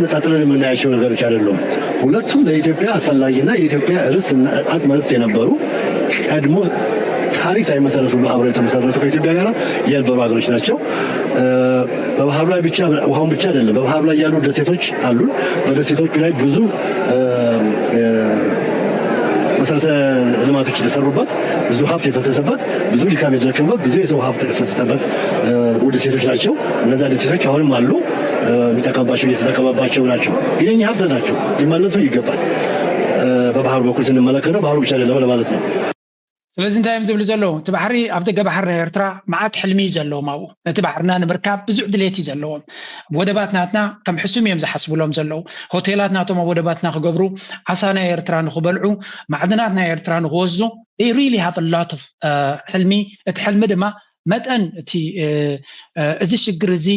ነጣጥለን የምናያቸው ነገሮች አይደሉም። ሁለቱም ለኢትዮጵያ አስፈላጊና የኢትዮጵያ ርስትና አጽመ ርስት የነበሩ ቀድሞ ታሪክ ሳይመሰረት ሁሉ አብረው የተመሰረቱ ከኢትዮጵያ ጋር የነበሩ ሀገሮች ናቸው። በባህሩ ላይ ብቻ ውሃውን ብቻ አይደለም፣ በባህሩ ላይ ያሉ ደሴቶች አሉ። በደሴቶቹ ላይ ብዙ መሰረተ ልማቶች የተሰሩበት፣ ብዙ ሀብት የፈሰሰበት፣ ብዙ ድካም የደከመበት፣ ብዙ የሰው ሀብት የፈሰሰበት ደሴቶች ናቸው። እነዛ ደሴቶች አሁንም አሉ። የሚጠቀምባቸው እየተጠቀመባቸው ናቸው። ግን የኛ ሀብት ናቸው፣ ሊመለሱ ይገባል። በባህር በኩል ስንመለከተው ባህሩ ብቻ አይደለም ለማለት ነው። ስለዚ እንታይ እዮም ዝብሉ ዘለዉ? እቲ ባሕሪ ኣብ ደገ ባሕሪ ናይ ኤርትራ መዓት ሕልሚ እዩ ዘለዎም። ኣብኡ ነቲ ባሕርና ንምርካብ ብዙሕ ድሌት እዩ ዘለዎም። ወደባት ናትና ከም ሕሱም እዮም ዝሓስብሎም ዘለዉ። ሆቴላት ናቶም ኣብ ወደባትና ክገብሩ፣ ዓሳ ናይ ኤርትራ ንክበልዑ፣ ማዕድናት ናይ ኤርትራ ንክወስዱ፣ they really have a lot of ሕልሚ። እቲ ሕልሚ ድማ መጠን እቲ እዚ ሽግር እዚ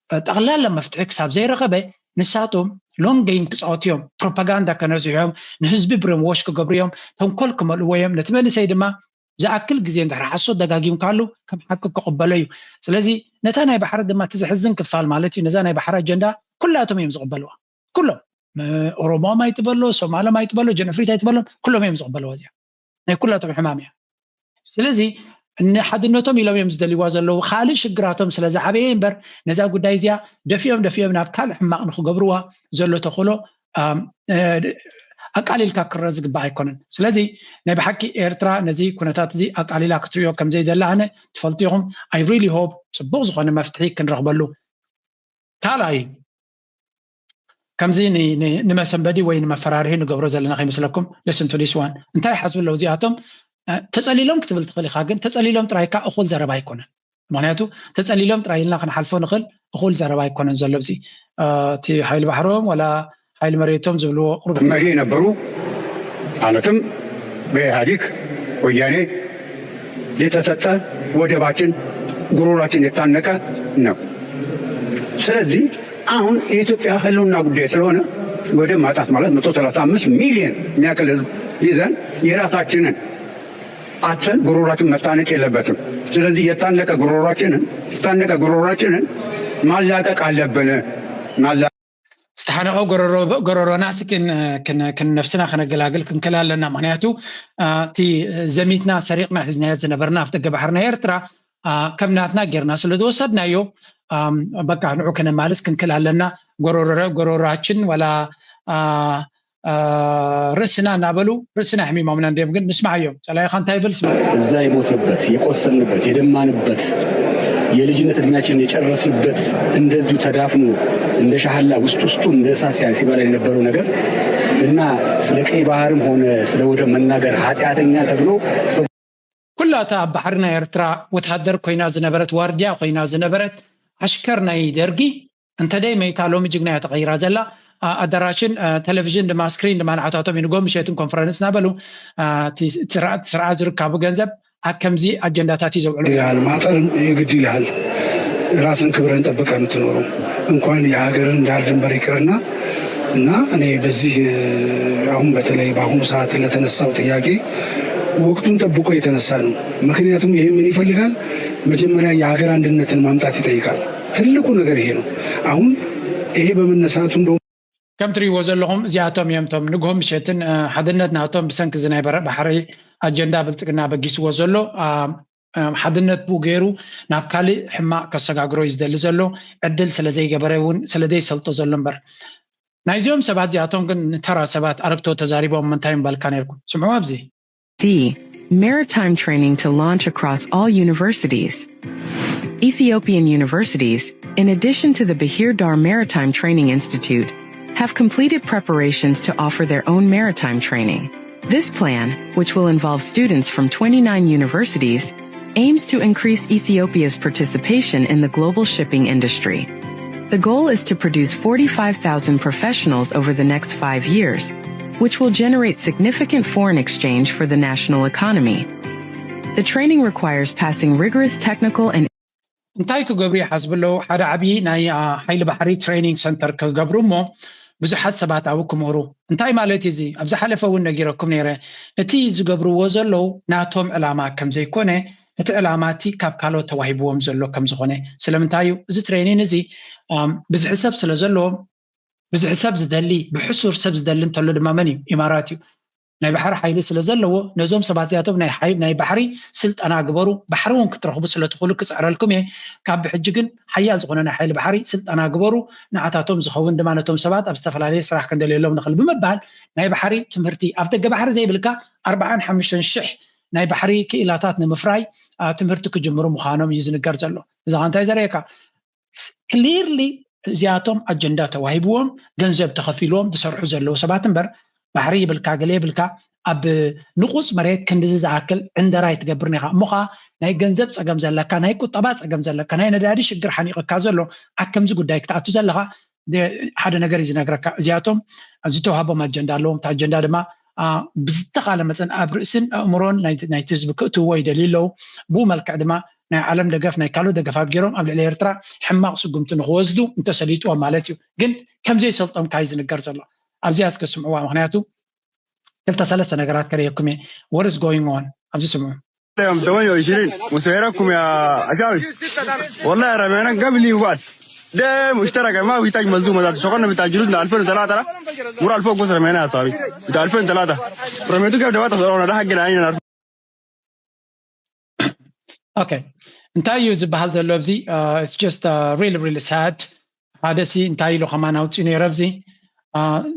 ጠቕላላ መፍትሒ ክሳብ ዘይረኸበ ንሳቶም long game ክፃወቱ እዮም። ፕሮፓጋንዳ ከነዝሑ እዮም፣ ንህዝቢ brainwash ክገብሩ እዮም፣ ተንኮል ክመልእዎ እዮም። ነቲ መንእሰይ ድማ ዝኣክል ግዜ እንድሕር ሓሶት ደጋጊምካሉ ከም ሓቂ ክቕበሎ እዩ። ስለዚ ነታ ናይ ባሕሪ ድማ እቲ ዘሕዝን ክፋል ማለት እዩ፣ ነዛ ናይ ባሕሪ ኣጀንዳ ኩላቶም እዮም ዝቕበልዋ። ኩሎም ኦሮሞም ኣይትበሎ፣ ሶማሎም ኣይትበሎ፣ ጀነፍሪት ኣይትበሎም፣ ኩሎም እዮም ዝቕበልዋ። እዚኣ ናይ ኩላቶም ሕማም እያ። ስለዚ ንሓድነቶም ኢሎም እዮም ዝደልይዋ ዘለዉ። ካልእ ሽግራቶም ስለ ዝዓበየ እምበር ነዛ ጉዳይ እዚኣ ደፊኦም ደፊኦም ናብ ካልእ ሕማቕ ንክገብርዋ ዘሎ ተኽእሎ ኣቃሊልካ ክረአ ዝግባእ ኣይኮነን። ስለዚ ናይ ብሓቂ ኤርትራ ነዚ ኩነታት እዚ ኣቃሊላ ክትሪኦ ከምዘይደላ ኣነ ትፈልጡ ኢኹም። I really hope ፅቡቕ ዝኾነ መፍትሒ ክንረኽበሉ። ካልኣይ ከምዚ ንመሰንበዲ ወይ ንመፈራርሂ ንገብሮ ዘለና ከይመስለኩም። Listen to this one። እንታይ ይሓስቡ ኣለዉ እዚኣቶም? ተፀሊሎም ክትብል ትኽእል ኢኻ፣ ግን ተፀሊሎም ጥራይካ እኹል ዘረባ ኣይኮነን። ምክንያቱ ተፀሊሎም ጥራይ ኢልና ክንሓልፎ ንኽእል፣ እኹል ዘረባ ኣይኮነን ዘሎ። እዚ እቲ ሓይሊ ባሕሮም ዋላ ሓይሊ መሬቶም ዝብልዎ ቁሩብ መሪ የነበሩ ማለትም በኢህአዴግ ወያኔ የተሰጠ ወደባችን ጉሮሯችን የታነቀ ነው። ስለዚህ አሁን የኢትዮጵያ ህልውና ጉዳይ ስለሆነ ወደብ ማጣት ማለት መቶ ሰላሳ አምስት ሚሊዮን የሚያክል ህዝብ ይዘን የራሳችንን አተን ጉሮሯችን መታነቅ የለበትም። ስለዚህ የታነቀ ጉሮሯችንን የታነቀ ጉሮሯችንን ማላቀቅ አለብን። ዝተሓነቐ ጎረሮናስ ነፍስና ከነገላግል ክንክእል ኣለና። ምክንያቱ እቲ ዘሚትና ሰሪቕና ሒዝናዮ ዝነበርና ኣፍ ደገ ባሕሪ ናይ ኤርትራ ከም ናትና ጌርና ስለ ዝወሰድናዮ በቃ ንዑ ከነማልስ ክንክእል ኣለና። ጎሮራችን ዋላ ርእስና እናበሉ ርእስና ሕሚሞምና እንዲዮም። ግን ንስማዓዮም ጸላኢኻ እንታይ ይብል ስማ። እዛ የሞትንበት የቆሰልንበት የደማንበት የልጅነት እድሜያችንን የጨረስንበት እንደዚሁ ተዳፍኖ እንደ ሻህላ ውስጥ ውስጡ እንደ እሳት ሲያ- ሲበላ የነበረው ነገር እና ስለ ቀይ ባህርም ሆነ ስለ ወደብ መናገር ኃጢአተኛ ተብሎ ሰው ኩላ እታ ኣብ ባሕሪ ናይ ኤርትራ ወታደር ኮይና ዝነበረት ዋርድያ ኮይና ዝነበረት ኣሽከር ናይ ደርጊ እንተደይ መይታ ሎሚ ጅግና እያ ተቐይራ ዘላ። ኣዳራሽን ቴሌቪዥን ድማ ስክሪን ድማ ንዓታቶም እዩ ንጎ ምሸትን ኮንፈረንስ እናበሉ እቲ ስርዓት ዝርካቡ ገንዘብ ኣብ ከምዚ ኣጀንዳታት እዩ ዘውዕሉ። ይልሃል ማጠር የግድ ይልሃል። ራስን ክብረን ጠብቀ የምትኖረው እንኳን የሀገርን ዳር ድንበር ይቅርና እና እኔ በዚህ አሁን በተለይ በአሁኑ ሰዓት ለተነሳው ጥያቄ ወቅቱን ጠብቆ የተነሳ ነው። ምክንያቱም ይሄ ምን ይፈልጋል? መጀመሪያ የሀገር አንድነትን ማምጣት ይጠይቃል። ትልቁ ነገር ይሄ ነው። አሁን ይሄ በመነሳቱ እንደውም ከም ትሪእዎ ዘለኹም እዚኣቶም እዮም ቶም ንግሆ ምሸትን ሓድነት ናቶም ብሰንኪ እዚ ናይ በረቕ ባሕሪ ኣጀንዳ ብልፅግና በጊስዎ ዘሎ ሓድነት ብኡ ገይሩ ናብ ካልእ ሕማቕ ከሰጋግሮ እዩ ዝደሊ ዘሎ። ዕድል ስለ ዘይገበረ እውን ስለ ዘይሰልጦ ዘሎ እምበር ናይዚኦም ሰባት እዚኣቶም ግን ንተራ ሰባት ኣረግቶ ተዛሪቦም ምንታይ ምበልካ ነይርኩም? ስምዑ ኣብዚ። D. Maritime training to launch across all universities. Ethiopian universities, in addition to the Bahir Dar Maritime Training Institute, have completed preparations to offer their own maritime training. This plan, which will involve students from twenty-nine universities, aims to increase Ethiopia's participation in the global shipping industry. The goal is to produce forty-five thousand professionals over the next five years, which will generate significant foreign exchange for the national economy. The training requires passing rigorous technical and እንታይ ክገብሩ ይሓስቡ ኣለዉ? ሓደ ዓብዪ ናይ ሓይሊ ባሕሪ ትሬኒንግ ሰንተር ክገብሩ እሞ ብዙሓት ሰባት ኣብኡ ክምህሩ። እንታይ ማለት እዩ እዚ? ኣብ ዝሓለፈ እውን ነጊረኩም ነይረ። እቲ ዝገብርዎ ዘለዉ ናቶም ዕላማ ከም ዘይኮነ፣ እቲ ዕላማ እቲ ካብ ካልኦት ተዋሂብዎም ዘሎ ከም ዝኾነ። ስለምንታይ እዩ? እዚ ትሬኒን እዚ ብዝሒ ሰብ ስለ ዘለዎም ብዙሕ ሰብ ዝደሊ፣ ብሕሱር ሰብ ዝደሊ እንተሎ ድማ መን እዩ? ኢማራት እዩ። ናይ ባሕሪ ሓይሊ ስለ ዘለዎ፣ ነዞም ሰባት እዚኣቶም ናይ ሓይ-፣ ናይ ባሕሪ ስልጠና ግበሩ፣ ባሕሪ እውን ክትረኽቡ ስለ ትኽእሉ ክጽዕረልኩም እየ። ካብ ብሕጂ ግን ሓያል ዝኾነ ናይ ሓይሊ ባሕሪ ስልጠና ግበሩ፣ ንዓታቶም ዝኸውን ድማ ነቶም ሰባት ኣብ ዝተፈላለየ ስራሕ ክንደልየሎም ንኽእል ብምባል ናይ ባሕሪ ትምህርቲ ኣብ ደገ ባሕሪ ዘይብልካ ኣርባዓን ሓሙሽተን ሽሕ ናይ ባሕሪ ክኢላታት ንምፍራይ ትምህርቲ ክጅምሩ ምዃኖም እዩ ዝንገር ዘሎ። እዚ እንታይ ዘርእየካ? ክሊርሊ እዚኣቶም ኣጀንዳ ተዋሂብዎም፣ ገንዘብ ተኸፊልዎም ዝሰርሑ ዘለዉ ሰባት እምበር፣ ባሕሪ ይብልካ ገለ ይብልካ ኣብ ንቑፅ መሬት ክንድዚ ዝኣክል ዕንደራ ኣይትገብርን ኢኻ። እሞ ኸዓ ናይ ገንዘብ ፀገም ዘለካ፣ ናይ ቁጠባ ፀገም ዘለካ፣ ናይ ነዳዲ ሽግር ሓኒቕካ ዘሎ ኣብ ከምዚ ጉዳይ ክትኣቱ ዘለኻ ሓደ ነገር እዩ ዝነግረካ። እዚኣቶም ዝተዋህቦም ኣጀንዳ ኣለዎም። እቲ ኣጀንዳ ድማ ብዝተኻለ መጠን ኣብ ርእስን ኣእምሮን ናይቲ ህዝቢ ክእትውዎ ይደልዩ ኣለዉ። ብኡ መልክዕ ድማ ናይ ዓለም ደገፍ፣ ናይ ካልኦት ደገፋት ገይሮም ኣብ ልዕሊ ኤርትራ ሕማቕ ስጉምቲ ንኽወስዱ እንተሰሊጥዎም ማለት እዩ። ግን ከምዘይሰልጦም ካዩ ዝንገር ዘሎ። ኣብዚኣ እስከ ስምዕዋ፣ ምኽንያቱ ክልተ ሰለስተ ነገራት ከርእየኩም እየ። What is going on? ኣብዚ ስምዑ። ثمانية وعشرين مسيركم يا عشاوي. والله رمينا قبل يوفات. ده مشترك، ما بيحتاج ملزومه ذاته. شغلنا بتاع جلودنا ألفين وثلاثة ده. مر ألفين قوس رمينا يا صاحبي. بتاع ألفين وثلاثة. رميته كيف دفعت صغرنا ده حقنا علينا. Okay. እንታይ እዩ ዝበሃል ዘሎ ኣብዚ? It's just really really sad. ሓደ ሲ እንታይ ኢሉ ከማን ኣውፅኡ ነይረ ኣብዚ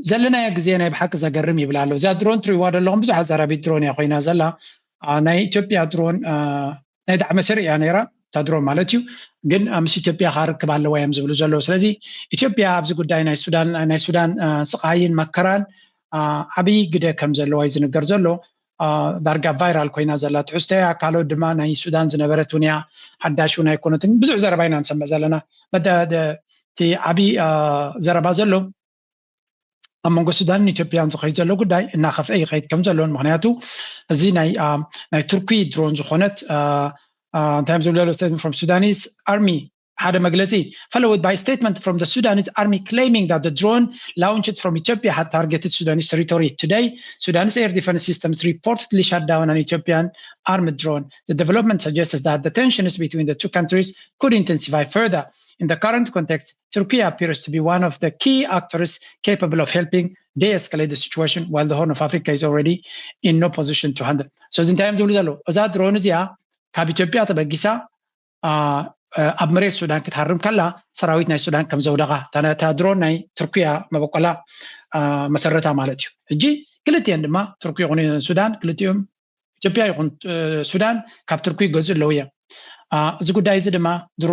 ዘለናዮ ግዜ ናይ ብሓቂ ዘገርም ይብል ኣሎ። እዛ ድሮን ትሪዋ ዘለኹም ብዙሕ ኣዛራቢት ድሮን እያ ኮይና ዘላ። ናይ ኢትዮጵያ ድሮን ናይ ዳዕመ ስር እያ ነይራ፣ እታ ድሮን ማለት እዩ። ግን ምስ ኢትዮጵያ ካርክብ ኣለዋ እዮም ዝብሉ ዘለዉ። ስለዚ ኢትዮጵያ ኣብዚ ጉዳይ ናይ ሱዳን ናይ ሱዳን ስቃይን መከራን ዓብዪ ግደ ከም ዘለዋ እዩ ዝንገር ዘሎ። ዳርጋ ቫይራል ኮይና ዘላ ትሕዝቶ እያ። ካልኦት ድማ ናይ ሱዳን ዝነበረት እውን እያ፣ ሓዳሽ እውን ኣይኮነትን። ብዙሕ ዘረባ ኢና ንሰምዕ ዘለና። እቲ ዓብዪ ዘረባ ዘሎ ኣብ መንጎ ሱዳንን ኢትዮጵያን ዝኸይድ ዘሎ ጉዳይ እናኸፍአ ይኸይድ ከም ዘሎን፣ ምክንያቱ እዚ ናይ ናይ ቱርኪ ድሮን ዝኾነት እንታይ እዮም ዝብሉ ዘለዉ? Statement from Sudanese Army ሓደ መግለጺ, followed by statement from the Sudanese army claiming that the drone launched from Ethiopia had targeted Sudanese territory. Today, Sudanese air defense systems reportedly shot down an Ethiopian armed drone. The development suggests that the tensions between the two countries could intensify further. In the current context, Turkey appears to be one of the key actors capable of helping de-escalate the situation, while the Horn of Africa is already in no position to handle. So እዚ እንታይ እዮም ዝብሉ ዘለዉ? እዛ ድሮን እዚኣ ካብ ኢትዮጵያ ተበጊሳ ኣብ መሬት ሱዳን ክትሃርም ከላ ሰራዊት ናይ ሱዳን ከም ዘውደቓ፣ እታ ድሮን ናይ ቱርኪያ መበቆላ መሰረታ ማለት እዩ። ሕጂ ክልቲኤን ድማ ቱርኪ ይኹን ሱዳን፣ ክልቲኦም ኢትዮጵያ ይኹን ሱዳን ካብ ቱርኪ ይገዝኡ ኣለዉ እዮም። እዚ ጉዳይ እዚ ድማ ድሮ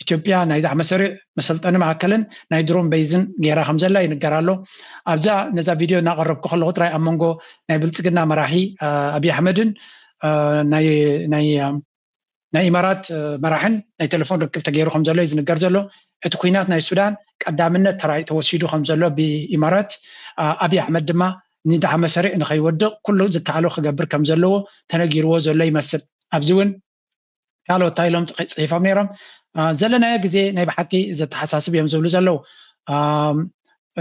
ኢትዮጵያ ናይ ዳዕመ ሰሪዕ መሰልጠኒ ማእከልን ናይ ድሮን በይዝን ገይራ ከም ዘላ ይንገር ኣሎ። ኣብዛ ነዛ ቪድዮ እናቐረብኩ ከለኹ ጥራይ ኣብ መንጎ ናይ ብልፅግና መራሒ ኣብይ ኣሕመድን ናይ ናይ ኢማራት መራሕን ናይ ቴሌፎን ርክብ ተገይሩ ከም ዘሎ እዩ ዝንገር ዘሎ። እቲ ኩናት ናይ ሱዳን ቀዳምነት ተራይ ተወሲዱ ከም ዘሎ ብኢማራት፣ ኣብይ ኣሕመድ ድማ ንዳዕመ ሰሪዕ ንኸይወድቕ ኩሉ ዝከኣሎ ክገብር ከም ዘለዎ ተነጊርዎ ዘሎ ይመስል። ኣብዚ እውን ካልኦት እንታይ ኢሎም ፅሒፎም ነይሮም? ዘለናዮ ግዜ ናይ ብሓቂ ዘተሓሳስብ እዮም ዝብሉ ዘለዉ።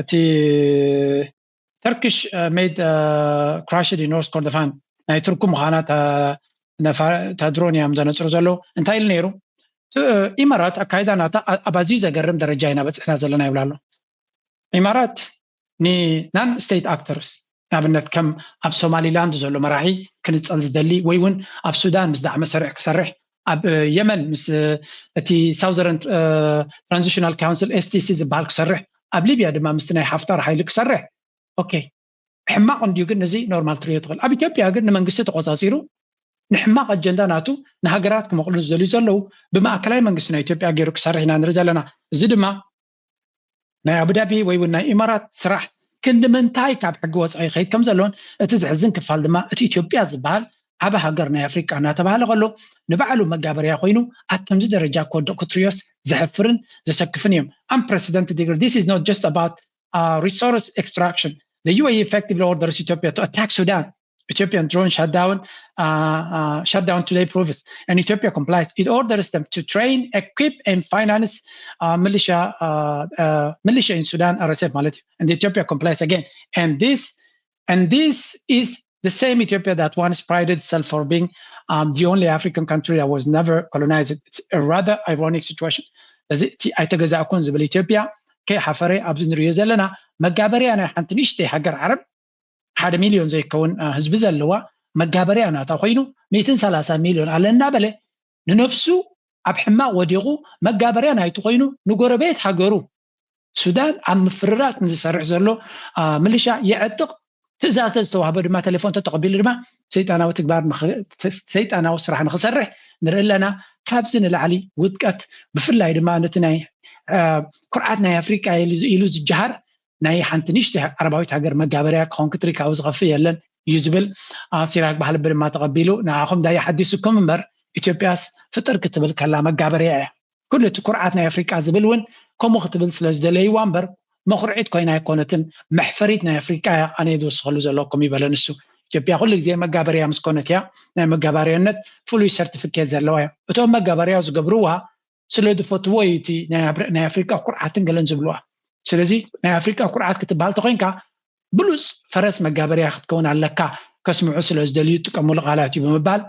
እቲ Turkish made crashed in North Kordofan ናይ ቱርኪ ምዃና እታ ድሮን እዮም ዘነፅሩ ዘለዉ። እንታይ ኢሉ ነይሩ? ኢማራት ኣካይዳ ናታ ኣብ ኣዝዩ ዘገርም ደረጃ ኢና በፂሕና ዘለና ይብላ ኣሎ። ኢማራት ን non state actors ንኣብነት ከም ኣብ ሶማሊላንድ ዘሎ መራሒ ክንፀል ዝደሊ ወይ እውን ኣብ ሱዳን ምስ ዳዕመ ሰሪዕ ክሰርሕ፣ ኣብ የመን ምስ እቲ Southern Transitional Council S T C ዝበሃል ክሰርሕ፣ ኣብ ሊብያ ድማ ምስቲ ናይ ሓፍጣር ሓይሊ ክሰርሕ። ኦኬ፣ ሕማቕ እንድዩ፣ ግን ነዚ ኖርማል ትሪኦ ትኽእል። ኣብ ኢትዮጵያ ግን ንመንግስቲ ተቆፃፂሩ ንሕማቕ ኣጀንዳ ናቱ ንሃገራት ክመቕሉ ዝደልዩ ዘለዉ ብማእከላይ መንግስቲ ናይ ኢትዮጵያ ገይሩ ክሰርሕ ኢና ንርኢ ዘለና። እዚ ድማ ናይ ኣቡዳቢ ወይ እውን ናይ ኢማራት ስራሕ ክንዲ ምንታይ ካብ ሕጊ ወፃኢ ይኸይድ ከም ዘሎን፣ እቲ ዘሕዝን ክፋል ድማ እቲ ኢትዮጵያ ዝበሃል ዓቢ ሃገር ናይ ኣፍሪቃ እናተባህለ ከሎ ንባዕሉ መጋበርያ ኮይኑ ኣብ ከምዚ ደረጃ ክወድቕ ክትሪኦስ ዘሕፍርን ዘሰክፍን እዮም። Unprecedented degree. This is not just about resource extraction. The U A E effectively orders Ethiopia to attack Sudan. Ethiopian drone shutdown, uh, uh, shutdown today proves, and Ethiopia complies. It orders them to train, equip, and finance uh, militia, uh, uh, militia in Sudan, R S F ማለት እዩ. And Ethiopia complies again. And this, and this is the same Ethiopia that once prided itself for being um, the only African country that was never colonized. It's a rather ironic situation. እዚ ኣይተገዛእኩን ዝብል ኢትዮጵያ ከይሓፈረ ኣብዚ ንሪኦ ዘለና መጋበርያ ናይ ሓንቲ ንእሽተይ ሃገር ዓረብ ሓደ ሚልዮን ዘይከውን ህዝቢ ዘለዋ መጋበርያ ናታ ኮይኑ ሚእትን ሰላሳ ሚልዮን ኣለ እናበለ ንነፍሱ ኣብ ሕማቕ ወዲቑ መጋበርያ ናይቲ ኮይኑ ንጎረቤት ሃገሩ ሱዳን ኣብ ምፍርራስ ንዝሰርሕ ዘሎ ምልሻ የዕጥቕ ትእዛዘ ዝተዋህቦ ድማ ቴሌፎን ተተቐቢሉ ድማ ሰይጣናዊ ትግባር ሰይጣናዊ ስራሕ ንክሰርሕ ንርኢ ኣለና። ካብዚ ንላዕሊ ውድቀት ብፍላይ ድማ ነቲ ናይ ኩርዓት ናይ ኣፍሪቃ ኢሉ ዝጀሃር ናይ ሓንቲ ንእሽተይ ዓረባዊት ሃገር መጋበርያ ክኸውን ክትሪካዊ ዝኸፍእ የለን እዩ ዝብል ሲራክ ባህልቢ ድማ ተቐቢሉ ንዓኹም ዳያ ሓዲሱኩም እምበር ኢትዮጵያስ ፍጥር ክትብል ከላ መጋበርያ እያ። ኩሉ እቲ ኩርዓት ናይ ኣፍሪቃ ዝብል እውን ከምኡ ክትብል ስለ ዝደለይዋ እምበር መኹርዒት ኮይና ኣይኮነትን፣ መሕፈሪት ናይ ኣፍሪቃ እያ ኣነ ዝውስኸሉ ዘለኩም ይበለ ንሱ። ኢትዮጵያ ኩሉ ግዜ መጋበርያ ምስ ኮነት እያ ናይ መጋበርያነት ፍሉይ ሰርቲፊኬት ዘለዋ እያ። እቶም መጋበርያ ዝገብርዋ ስለ ዝፈትዎ እዩ እቲ ናይ ኣፍሪቃ ኩርዓትን ገለን ዝብልዋ። ስለዚ ናይ ኣፍሪቃ ኩርዓት ክትበሃል ተኮይንካ ብሉፅ ፈረስ መጋበርያ ክትከውን ኣለካ ከስምዑ ስለ ዝደልዩ ዝጥቀምሉ ቃላት እዩ ብምባል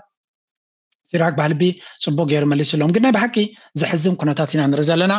ሲራክ ባህልቢ ፅቡቅ ገይሩ መሊስሎም። ግን ናይ ብሓቂ ዘሕዝን ኩነታት ኢና ንርኢ ዘለና።